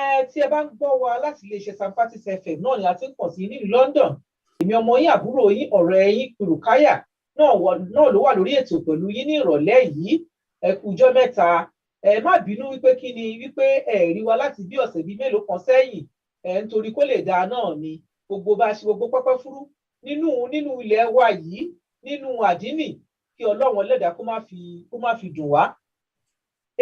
Ẹ tí ẹ bá ń gbọ́ wa láti iléeṣẹ́ Samfatis FM náà ni a ti ń kàn sí nílùú London. Èmi ọmọ yín, àbúrò yín, ọ̀rẹ́ yín Rùkáyà náà ló wà lórí ètò pẹ̀lú yín ní ìrọ̀lẹ́ yìí. Ẹ kú ọjọ́ mẹ́ta. Ẹ má bínú wípé kí ni wípé ẹ rí wa láti bí ọ̀sẹ̀ bíi mélòó kan sẹ́yìn, ẹ nítorí kó lè dáa náà ni gbogbo bá ṣe gbogbo pẹ́pẹ́ fúrú nínú ilẹ̀ wa yìí, nínú àdínì, kí Ọlọ́run ẹlẹ́dàá kó má fi dùn wá.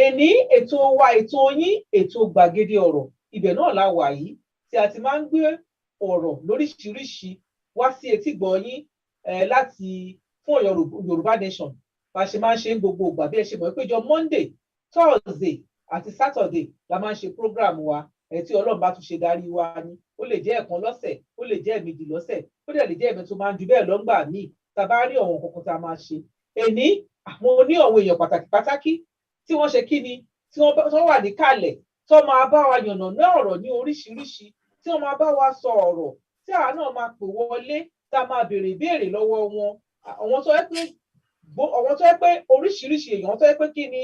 Èní ètò wa, ètò yín, ètò gbàgede ọ̀rọ̀, ibẹ̀ náà la wà yìí tí a ti máa ń gbé ọ̀rọ̀ lóríṣiríṣi wá sí etígbọ̀ọ́ yín láti fún Ọ̀yọ́ Yorùbá Nation. Bá a ṣe máa ń ṣe ń gbogbo ìgbà, bí ẹ ṣe mọ̀ pé jọ Monday, Thursday àti Saturday la máa ń ṣe program wa. Ẹ tí Ọlọ́run bá tún ṣe darí wa ni, ó lè jẹ́ ẹ̀kan lọ́sẹ̀, ó lè jẹ́ ẹ̀mejì lọ́sẹ̀, ó dẹ̀ lè jẹ́ ẹ̀mẹ́ tó máa ń ju bẹ́ẹ̀ lọ́ngbà míì tá a bá rí ọ̀wọ̀n kankan tá a máa ṣe. Èní mo ní àwọn èèyàn pàtàkì pàtàkì tí wọ́n ṣe kí ni, tí wọ́n wà níkàlẹ̀, tó máa bá wa yànnàná ọ̀rọ̀ ní oríṣiríṣi, tí wọ́n máa bá wa sọ ọ̀rọ̀, tí àwa náà máa pè wọlé, tá a máa béèrè ìbéèrè lọ́wọ́ wọn. Àwọn tó yẹ pé oríṣiríṣi èèyàn tó yẹ pé kí ni,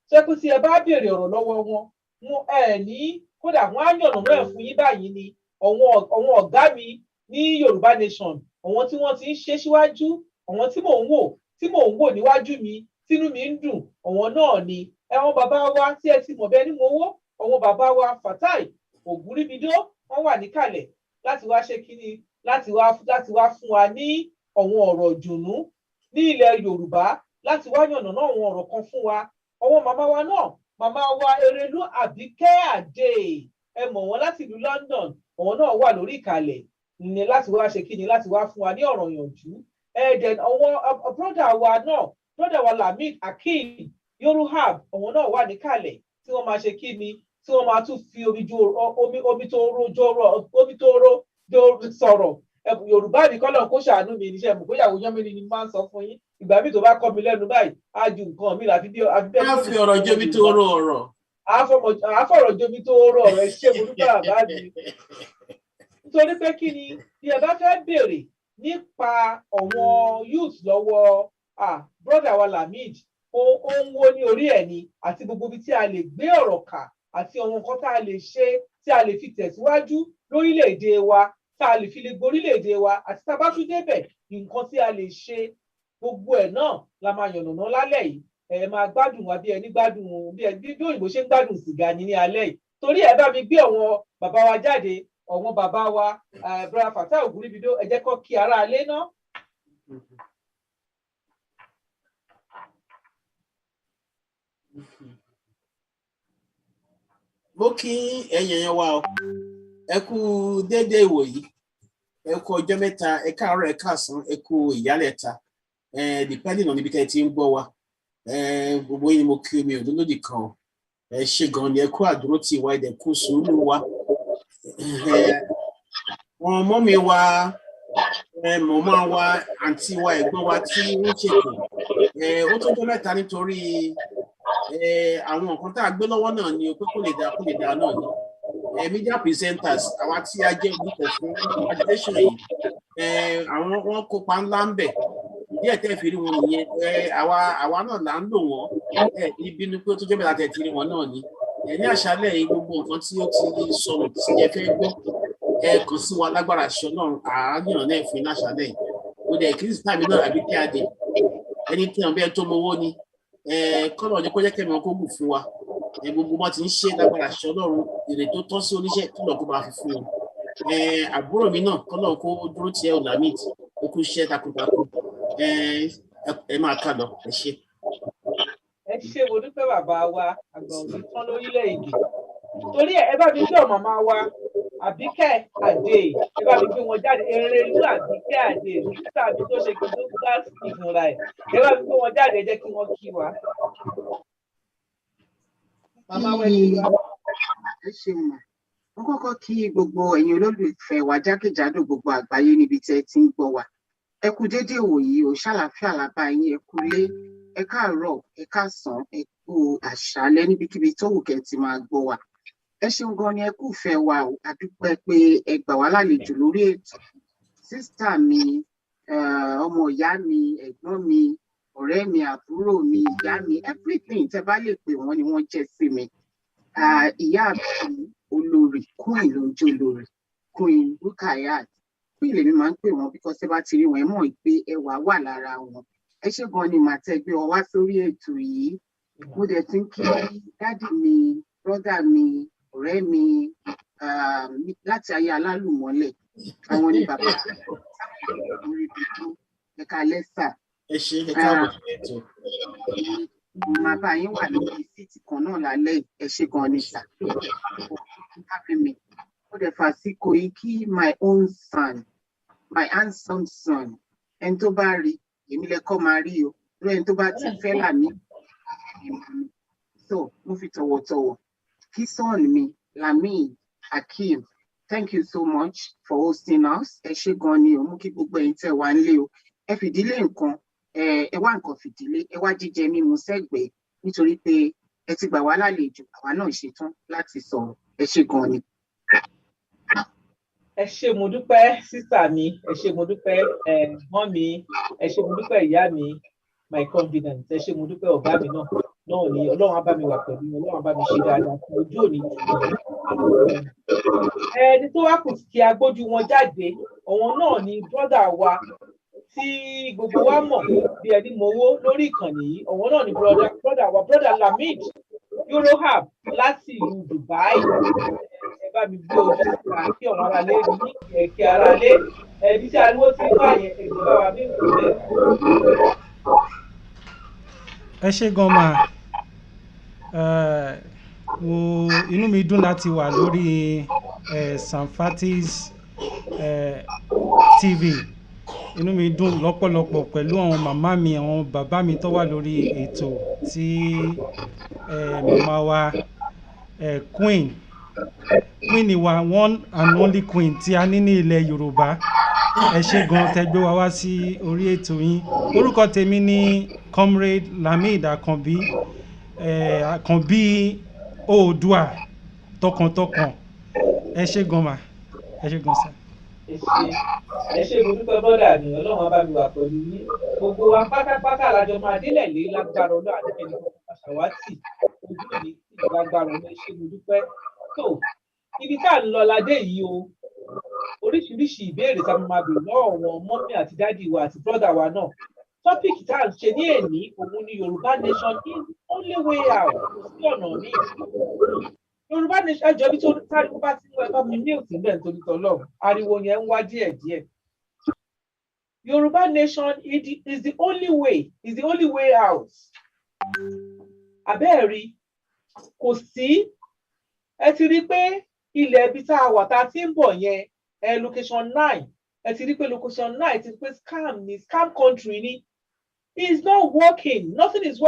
tó yẹ pé tí ẹ bá béèrè ọ̀rọ̀ lọ́wọ́ wọn, wọn ẹ ní kódà wọ́n á yànnàná ẹ̀ fún yín báyìí ni. Àwọn ọ̀gá mi ní Yorùbá Nation, àwọn tí wọ́n ti ń ṣe síwájú, àwọn tí mò ń wò, tí mò ń wò níwájú mi, tínú mi ń dùn, àwọn náà ni ẹwọn bàbá wa tí ẹ ti mọ̀ bẹ́ẹ̀ ní mo wó. Àwọn bàbá wa Fatai Ògúnríbidó, wọ́n wà níkàlẹ̀ láti wá ṣe kíni, láti wá fún wa ní àwọn ọ̀rọ̀ ìdùnnú ní ilẹ̀ Yorùbá, láti wá yànnàná àwọn ọ̀rọ̀ kan fún wa. Àwọn màmá wa náà, màmá wa Erelú Àbíkẹ́ Àdè, ẹ mọ̀ wọ́n láti ìlú London, àwọn náà wà lórí ìkàlẹ̀ ní láti wá ṣe kíni, láti wá fún wa ní ọ̀rọ̀ yànjú. Ẹ then àwọn brother wa náà, brother wa Lamid Akeem Yoruhab, àwọn náà wà níkàlẹ̀ tí wọ́n máa ṣe kíni, tí wọ́n máa tún fi omi ju omi, omi tó ro jọrọ, omi tó ro sọ̀rọ̀. Yorùbá mi, kọ́lọ̀ kó ṣàánú mi níṣẹ́ mọ̀ bóyá àwọn yánmi ni máa ń sọ fún yín. Ìgbà míì tó bá kọ́ mi lẹ́nu báyìí, á ju nǹkan mi láfi bí àfi bẹ́ẹ̀. Á fi ọ̀rọ̀ jomi tó ro ọ̀rọ̀. Á fọ̀rọ̀ jomi tó ro ọ̀rọ̀. Ẹ ṣé, mo dúpẹ́, bàbá mi. Nítorí pé kí ni, bí ẹ bá fẹ́ béèrè nípa àwọn youth lọ́wọ́ brother wa Lamid, ó ń wó ní orí ẹ̀ ni, àti gbogbo ibi tí a lè gbé ọ̀rọ̀ kà, àti àwọn nǹkan tá a lè ṣe tí a lè fi tẹ̀síwájú lórílẹ̀‐èdè wa, tá a lè fi lè gborílẹ̀‐èdè wa, àti tá a bá tún débẹ̀, nǹkan tí a lè ṣe, gbogbo ẹ̀ náà la máa yànnàná lálẹ́ yìí. Ẹ máa gbádùn wa bí ẹni gbádùn, bí ẹni bí òyìnbó ṣe ń gbádùn sìgá ní ní alẹ́ yìí. Torí ẹ bá mi gbé àwọn bàbá wa jáde, àwọn bàbá wa, brother Fatai Ògúnríbidó, ẹ jẹ́ kó kí ará alẹ́ náà. Mo kí ẹ̀yin èèyàn wa o, ẹ kú déédéé ìwòyí, ẹ kú ọjọ́ mẹ́ta, ẹ káàárọ̀, ẹ káàsán, ẹ kú ìyálẹ̀ta, depending on ibi tẹ́ ẹ ti ń gbọ́ wa. Gbogbo yín ni mo kí, omi òdúlódì kan o. Ẹ ṣe gan ni, ẹ kú àdúró tì wá, ẹ dẹ̀ kú sùúrù wa. Wọn mummy wa, mọ̀mọ́ wa, àǹtí wa, ẹ̀gbọ́n wa tí wọ́n ṣètò, ó tó jọ́ mẹ́ta nítorí àwọn nǹkan tá a gbé lọ́wọ́ náà ni pé kó lè dáa, kó lè dáa náà ni. Media presenters, àwa tí a jẹ́ olùkọ́ fún agitation yìí, àwọn wọn kópa ńlá ń bẹ̀ díẹ̀ tẹ́ fi rí wọn nìyẹn. Àwa náà là ń lò wọ́n. Ní bínú pé ó tó jẹ́ mẹ́ta tẹ̀ ti rí wọn náà ni. Ní àṣálẹ́ yìí, gbogbo nǹkan tí ó ti sọnù tí ẹ fẹ́ gbọ́, ẹ kàn sí wa. Lágbára àṣọ náà, àáyàn náà fún ní àṣálẹ́ yìí. Mo dẹ̀ kí sísá mi náà, àbí kí a dé ẹni tí wọn bẹ́ẹ̀ tó mowó ni kọ́nà ọjọ́ kó jẹ́ kẹ́mi wọn kó gùn fún wa. Gbogbo wọn ti ń ṣe, lágbára àṣọ Ọlọ́run, èrè tó tọ́ sí oníṣẹ́ kọ́nà kó máa fi fún wọn. Àbúrò mi náà, kọ́nà kó dúró tiẹ̀, Lamid, ó kú iṣẹ́ takuntakun. Ẹ máa ká lọ, ẹ ṣé. Ẹ ṣé, mo dúpẹ́, bàbá wa. Àgbà òní tán lórílẹ̀‐èdè. Torí ẹ bá mi gbé ọmọ màmá wa Àbíkẹ́ Àdè, ẹ bá mi gbé wọn jáde. Erelú Àbíkẹ́ Àdè tàbí tó ṣe kí tó gbá sí ìfúnra ẹ, ẹ bá mi gbé wọn jáde, ẹ jẹ́ kí wọ́n kí wa. Màmá wa, ẹ kí wa. Ẹ ṣeun mà. Mo kọ́kọ́ kí gbogbo ẹ̀yin olólùfẹ́ wa jákèjádò gbogbo àgbáyé níbi tí ẹ ti ń gbọ́ wa. Ẹ kú déédéé wòyí o. Ṣàlàáfíà làbá yín? Ẹ kú lé, ẹ káàárọ̀, ẹ káàsán, ẹ kú àṣálẹ́, níbikíbi tó wù kẹ́ ti máa gbọ́ wa. Ẹ ṣeun gan ni, ẹ kú fẹ́ wa o. A dúpẹ́ pé ẹ gbà wá lálejò lórí ètò. Sister mi, ọmọ ìyá mi, ẹ̀gbọ́n mi, ọ̀rẹ́ mi, àbúrò mi, ìyá mi, everything tẹ́ bá lè pè wọ́n ni wọ́n jẹ́ sí mi. Ìyá mi olórí. Queen ló ń jó lórí, Queen Rukayat. Queen lèmi máa ń pè wọ́n because ẹ bá ti rí wọn, ẹ mọ̀ pé ẹwà wà lára wọn. Ẹ ṣé gan ni màá tẹ́ gbé wọn wá sórí ètò yìí. Mo dẹ̀ tún kí daddy mi, brother mi, ọ̀rẹ́ mi láti ayé alálùmọ́lẹ̀. Àwọn ni bàbá orí tuntun. Ẹ̀ka lẹ́sà. Ẹ ṣe, ẹ káàbọ̀ sí ètò. Màá bá yín wà lórí seat kan náà lálẹ́ yìí. Ẹ ṣé gan ni sà having me. Mo dẹ̀ fàsìkò yìí kí my own son, my handsome son. Ẹni tó bá rí èmi lẹ́kọ́ máa rí o, lórí ẹni tó bá ti fẹ́ làmí. So mo fi tọ̀wọ̀tọ̀wọ̀ kí son mi, Lamid Akeem. Thank you so much for hosting us. Ẹ ṣé gan ni o. Mú kí gbogbo ẹ̀yin tẹ́ wà nílé o. Ẹ fìdílé nǹkan, ẹ wá nǹkan fìdílé, ẹ wá jíjẹ mímu sẹ́gbẹ̀ẹ́, nítorí pé ẹ ti gbà wá lálejò, àwa náà ṣetán láti sọ̀rọ̀. Ẹ ṣé gan ni. Ẹ ṣé, mo dúpẹ́, sister mi. Ẹ ṣé, mo dúpẹ́, ẹ̀gbọ́n mi. Ẹ ṣé, mo dúpẹ́, ìyá mi, my confidence. Ẹ ṣé, mo dúpẹ́, ọ̀gá mi náà náà ni. Ọlọ́run á bá mi wà pẹ̀lú yín, Ọlọ́run á bá mi ṣe dáadáa fún ojú òní. Ẹni tó wá kù kí a gbójú wọn jáde, àwọn náà ni brother wa tí gbogbo wa mọ̀ bí ẹni mowó lórí ìkànnì yìí. Àwọn náà ni brother wa, Brother Lamid Eurohab láti ìlú Dubai. Ẹ bá mi gbé ojú síta kí ọ̀rọ̀ ara lé ní ẹ̀kẹ́ ara lé ẹbí tí ariwo ti ń wá yẹn. Ẹ̀gbọ́n bá wa bí ìpínlẹ̀. Ẹ ṣé gan ma. Mo inú mi dùn láti wà lórí Samfatis TV. Inú mi dùn lọ́pọ̀lọpọ̀ pẹ̀lú àwọn màmá mi, àwọn bàbá mi tó wà lórí ètò tí màmá wa Queen, Queen wa, one and only Queen tí a ní ní ilẹ̀ Yorùbá. Ẹ ṣé gan tẹ́ gbé wa wá sí orí ètò yín. Orúkọ tèmi ní Comrade Lamid Akanbi, Àkànbí Oòduà tọkàntọkàn. Ẹ ṣé gan ma, ẹ ṣé gan sir. Ẹ ṣé, ẹ ṣé, mo dúpẹ́, brother mi. Ọlọ́run á bá mi wà pẹ̀lú yín. Gbogbo wa pátápátá lájọ máa délẹ̀ lé lágbára Ọlọ́run àti ẹnì kan ṣàwátì ojú mi lágbára Ọlọ́run. Ẹ ṣé, mo dúpẹ́. Tó ibi tá à ń lọ ládé yìí o. Oríṣiríṣi ìbéèrè tá a máa bèèrè lọ́wọ́ wọn, mummy àti daddy wa àti brother wa náà. Topic tá à ń ṣe ní èní, òun ni Yorùbá Nation is the only way out. Kò sí ọ̀nà míì. Yorùbá Nation. Ẹjọ́ bí tó táriwo bá ti ń wọ, ẹ bá mi ní òtún bẹ́ẹ̀ nítorí tọ́lọ́run. Ariwo yẹn ń wá díẹ̀díẹ̀. Yorùbá Nation is the only way, is the only way out. Àbẹ́ẹ̀rí kò sí. Ẹ ti rí i pé ilẹ̀ ibi tá a wà, tá a ti ń bọ̀ yẹn, ẹ location 9, ẹ ti rí i pé location 9 ti rí pé scam ni, scam country ni. It's not working, nothing is working.